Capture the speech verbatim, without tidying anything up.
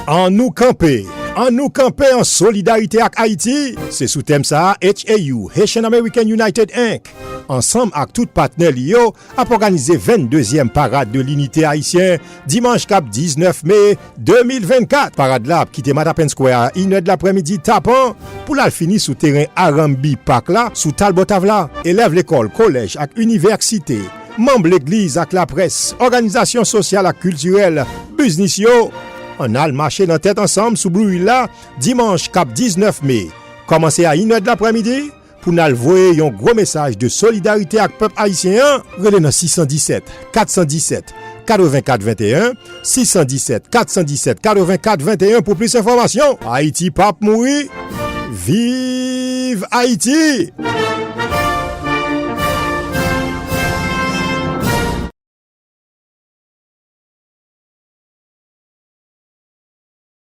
An nou kanpe! An nou kanpe an solidarite ak Ayiti! Se sou tèm sa a H A U, Haitian American United Inc, ansanm ak tout patnè li yo, ap òganize venndezyèm Parad de Linite Ayisyen, dimanch k ap diznèf me de mil vennkat. Parad la ap kite Matapan Square a inè d laprèmidi tapan pou l al fini sou teren Arambi Park la, sou Talbot Ave la. Elèv lekòl, kolèj ak inivèsite, manm legliz ak laprès, òganizasyon sosyal ak kiltirèl, biznis yo, ann al mache nan tèt ansanm sou Blue Hill la, dimanch k ap diznèf me, kòmanse a inè d laprèmidi, pou n al voye yon gwo mesaj de solidarite ak pèp ayisyen an. Rele nan sis san disèt, kat san disèt, katrevenkat venteyen, sis san disèt, kat san disèt, katrevenkat venteyen pou plis enfòmasyon. Ayiti p ap mouri. Viv Ayiti!